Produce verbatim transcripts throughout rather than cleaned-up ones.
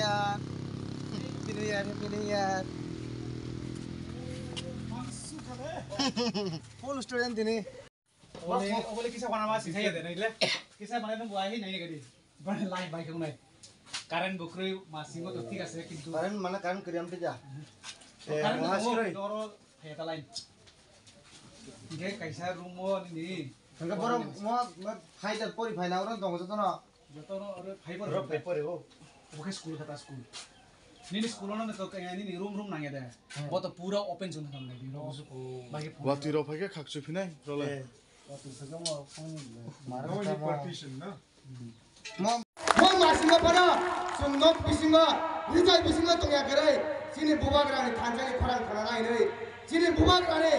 Happy New Year, Happy New Year. Full student dini. Obole, obole kisa wana ma sisai ya de, naile? Kisa mana nung buai nai gadi. Bana lai bai kung nai. Current bukrui ma singo to thik ase, kintu current mana current kriam tija. Current mo doro theta line. Ge kaisa room mo ni. Hingke borok mo, mo phaida pori phaina oro tongo jotono. Jotono oro phai pori. Oro phai pori o. Obo khe school kha ta school. Nini school ono to kaya nini room room nangya de. Bo to pura open zone thang nai biro. Bai khe phone. Watui rok phai khe khakchu phinai role. Watui phai khe mo phone ni. Mara. Partition na. Mo, mo masingo phano chwng nok bisingo, rijai bisingo tongya kwrwi, chini bubagrani thansa ni khorang khna nai hwnwi, chini bubagrani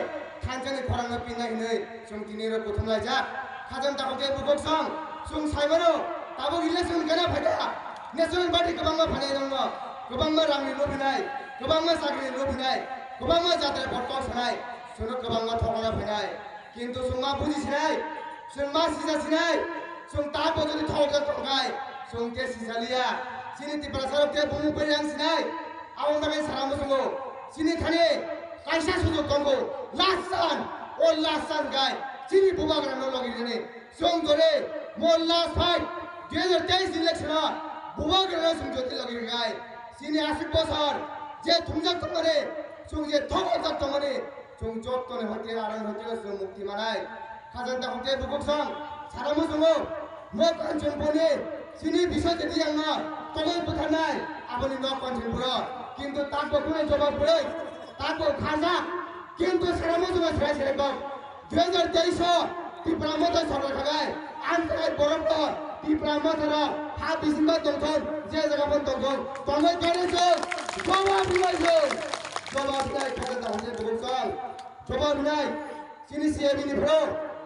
thansa ni khorang no pinna hwnwi chwng tini rok kuthum laijak. Khajang takhuk tei bukhuk song, chwng sai mano, tabuk election gana phaikha, national party kwbangma phainai rokno, kwbangma rangni lobinai, kwbangma chakrini lobinai, kwbangma jatra botol sanai, chwngno kwbangma thokna phainai. Kintu chwng ma buji sinai, chwng ma sija sinai, chwng ta bojoni thok jak tongkhai, chwng te sija liya. Chini Tiprasa rok te bumung pai yang sinai, aboni bagwi sara muchungo. Chini thani kaisa sujok tongo, last chance, o last chance gai, chini bubagra no logi rini. Chwng jore mo last fight, dui hajar teis election o bubagra no chwng jodi logi gai. Chini aswk bosor je thumjak tongmani, chwng je thok jak tongmani, chwng jottoni hoite arang hoite chwng mukti manai. Khajang takhuk tei bukhuk song, sara muchungo, mo Kanchanpurni chini bisoi twi yangno tongwi butharnai, aboni nok Kanchanpuro. Kintu takbo kunai jobab kwrwi, takbo kharjak, kintu sara muchungo serai serai kok. Dui hajar teis o Tipra Motha sorkar khagai, ang khagai borok bo Tipra Motha rok ha bisingba tongthon, je jaga bo tongthon, tongwi kare chwng jobab rwlai chwng, jobab rwlai khajak da hwnwi bukhuk song, jobab rwlai chini C A B ni bro,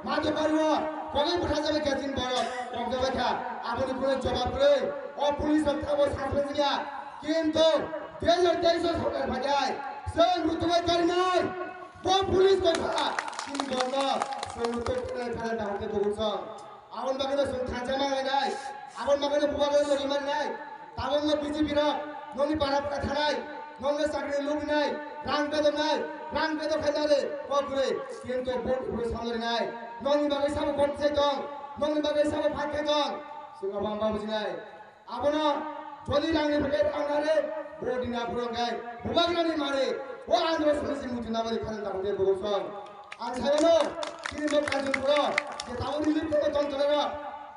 ma to pariwo, kogai bwtha jabai kha chini borok, kok jabai kha, aboni phuru jobab rwlai, o police rok thabo suspension ya, kintu dui hajar teis o sorkar phagai, chwng rutugwi karinai. Bo police kok kha, chini borno chwng tok khlai kha da hwnwi bukhuk song. Aboni bagwi no chwng thansa ma lainai, aboni bagwi no bubagra logi mannai. Tabukno B J P rok nokni para para thanai, nokno chakri lubinai, rang bedoknai, rang bedok khai nare kok kwrwi, kintu vote kwrwi samlarinai. Nokni bagwi sabo vote sai tong, nokni bagwi sabo fight khai tong, chwng abo ang babujinai. Abono jodi rangni bagwi rang nare, bo dina phuru hwnkhe bubagrani mari, o andro simi simi muchung nabari khajang takhuk tei bukhuk song. Ang sayano, chini bo Kanchanpuro, je tabuk relief camp-o tong tongo,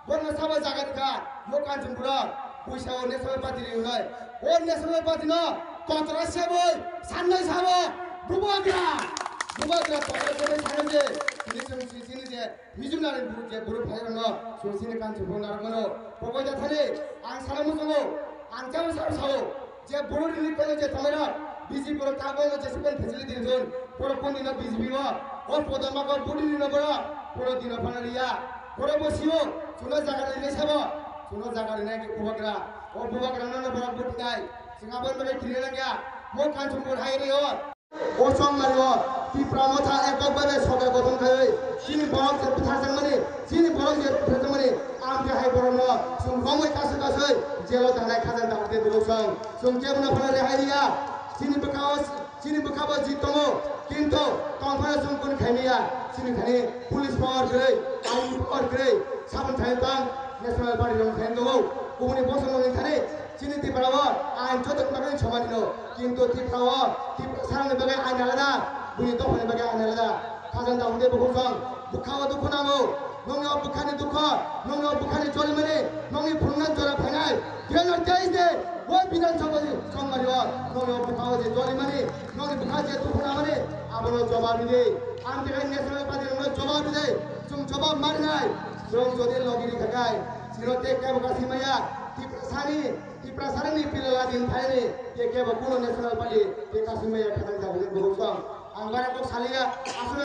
borno sabo jaga rikha, bo Kanchanpuro, buisao national party ri hwnwi. O national party no kotora seboi, sannai sabo, bubagra, bubagra kotora seboi sanai je, chini chini je, Mizoram ni buru je buru phairokno chwng chini Kanchanpur narwkmano. Pokoi da thani ang sana muchungo, ang jabo sabo sao je buru relief camp je tongnairok B J P rok tabukno jesephano facility rijak, borok kondino B J P o, o podoma ko budi rino borok, borok dino phano riya, borok bo sio, chwngno jaga rinai sabo, chwngno jaga rinai khe bubagra, o bubagra no borok budi nai, chwng aboni bagwi kiri rwkya, mo Kanchanpur hai rio. O chongmari o Tipra Motha ekok bai bai sorkar gothon khaiwi chini borok je butharjakmani, chini borok je butharjakmani, amtwi hai borokno chwng romwi kasui kasui jelo tangnai khajang takhuk tei bukhuk song. Chwng kebono phano rehai riya. Chini bwkhao, chini bwkhao jit tongo, kintu tongphano chwng kunu khaimaya. Chini thani police power kwrwi, army power kwrwi, saboni thani tang national party rok thani tongo. Kubuni bosong rokni thani Chini Tripura o ain joto ni bagwi somani no, kintu Tripura o Tripura sarang ni bagwi ain alada, bini dopha ni bagwi ain alada. Khajang da hwnde bukhuk song, bwkha o dukhu nango, nongni o bwkha ni dukho, nongni o bwkha ni jolimani, nongni phunukna jora phainai, dui hajar teis ni o Bidhan Sabha ni songmari o, nongni o bwkha o je jolimani, nongni bwkha je dukhu nangmani, abono jobab ridi. Ang tei national party rokno jobab ridi, chwng jobab marinai, chwng jodi logi rikha khai, chwngno tei kebo kasi maya, Tripura sani, Tiprasarani pilala din phaini, tei kebo kuno national party, tei kasumaya khatang jagani bukhuk song. Ang bara kok saliya, aswk